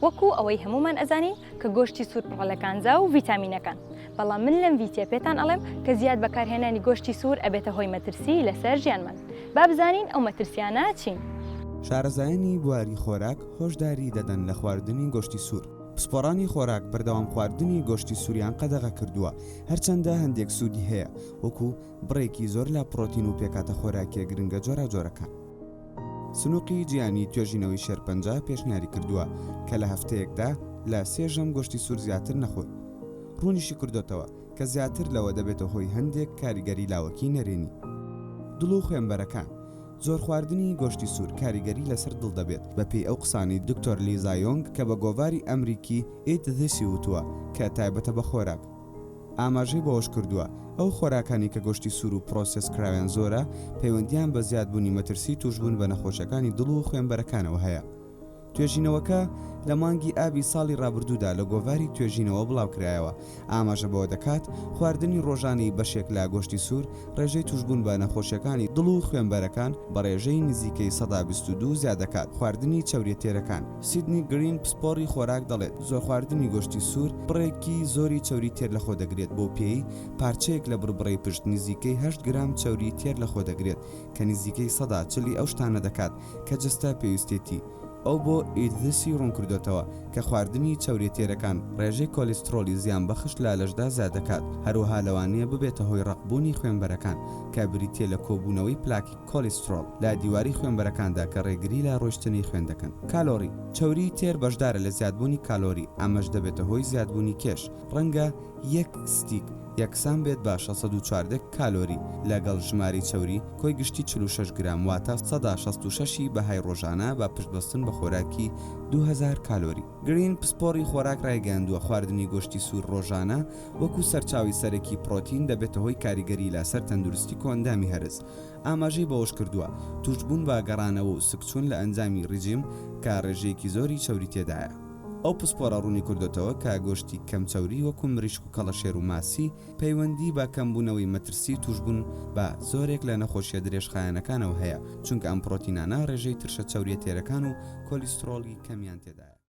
وەکو ئەوەی هەموومان ئەزانین کە گۆشتی سوور پڕە لە کانزا و ڤیتامینەکان، بەڵام من لەم ڤیتیە پێتان ئەڵێم کە زیاد بەکارهێنانی گۆشتی سوور ئەبێتە هۆی مەترسی لەسەر ژیانمان. با بزانین ئەو مەترسیانە چین؟ شارەزایانی بواری خۆراک هۆشداری دەدەن لە خواردنی گۆشتی سوور، پسپۆڕانی خۆراک بەردەوام خواردنی گۆشتی سووریان قەدەغە کردووە، هەرچەندە هەندێک سوودی هەیە، وەکو بڕێکی زۆر لە پڕۆتین و پێکهاتە خۆراکییە گرنگە جۆراوجۆرەکان. سنوقی جیهانی توێژینەوەی شێرپەنجە پێشنیاری کردووە کە لە هەفتەیەکدا لە سێ ژەم گۆشتی سوور زیاتر نەخۆی. ڕوونیشی کردۆتەوە کە زیاتر لەوە دەبێتە هۆی هەندێک کاریگەری لاوەکی نەرێنی. دڵ و خوێنبەرەکان، زۆر خواردنی گۆشتی سوور کاریگەری لەسەر دڵ دەبێت، بەپێی ئەو قسانەی دکتۆر لیزا یۆنگ کە بە گۆڤاری ئەمریکی Eat This ی وتووە کە تایبەتە بە خۆراک. ئاماژەی بەوەشکردووە، ئەو خۆراکانەی کە گۆشتی سوور و پرۆسێس کراویان زۆرە، پەیوەندییان بە زیادبوونی مەترسی تووشبوون بە نەخۆشیەکانی دڵ و خوێنبەرەکانەوە هەیە. توێژینەوەکە لە مانگی ئابی ساڵی ڕابردوودا لە گۆڤاری توێژینەوە بڵاوکرایەوە، ئاماژە بەوە دەکات، خواردنی ڕۆژانەی بەشێک لە گۆشتی سوور ڕێژەی تووشبوون بە نەخۆشیەکانی دڵ و خوێنبەرەکان بە ڕێژەی نزیکەی 22% زیاد دەکات. خواردنی چەوریە تێرەکان. سیدنی گرین پسپۆڕی خۆراک دەڵێت، زۆرخواردنی گۆشتی سوور بڕێکی زۆری چەوری تێر لەخۆ دەگرێت، بەو پێیەی پارچەیەک لە بڕبڕەی پشت نزیکەی هەشت گرام چەوری تێر لەخۆ دەگرێت کە نزیکەی 40% ی ئەو شتانە دەکات کە جەستە پێویستێتی. ئەو بۆ Eat This ی ڕوونکردۆتەوە کە خواردنی چەوریە تێرەکان ڕێژەی کۆلیسترۆڵی زیانبەخش لە لەشدا زیاد دەکات، هەروەها لەوانەیە ببێتە هۆی ڕەقبوونی خوێنبەرەکان کە بریتییە لە کۆبوونەوەی پلاکی کۆلیسترۆڵ لە دیواری خوێنبەرەکاندا کە ڕێگری لە ڕۆیشتنی خوێن دەکەن. کالۆری، چەوریی تێر بەشدارە لە زیادبوونی کالۆری، ئەمەش دەبێتە هۆی زیادبوونی کێش، ڕەنگە یەک ستیک یەکسان بێت بە 614 کالۆری لەگەڵ ژمارەی چەوری کۆی گشتی 46 گرام واتە 66% ی بەهای ڕۆژانە بە پشتبەستن بە خۆراکی 2000 کالۆری. گرین پسپۆڕی خۆراک ڕایگەیاندووە خواردنی گۆشتی سوور ڕۆژانە وەکو سەرچاوەی سەرەکی پڕۆتین دەبێتە هۆی کاریگەری لەسەر تەندروستی کۆئەندامی هەرس، ئاماژەی بەوەشکردووە، تووشبوون بە گەڕانەوە و سکچوون لە ئەنجامی ڕیجیم کە ڕێژەیەکی زۆری چەوری تێدایە. ئەو پسپۆڕە ڕوونیکردۆتەوە کە گۆشتی کەم چەوری وەکو مریشک و کەڵەشێر و ماسی پەیوەندی بە کەمبوونەوەی مەترسی تووشبوون بە زۆرێک لە نەخۆشییە درێژخایەنەکانەوە هەیە، چونکە ئەم پڕۆتینانە ڕێژەی ترشە چەورییە تێرەکان و کۆلیسترۆڵی کەمیان تێدایە.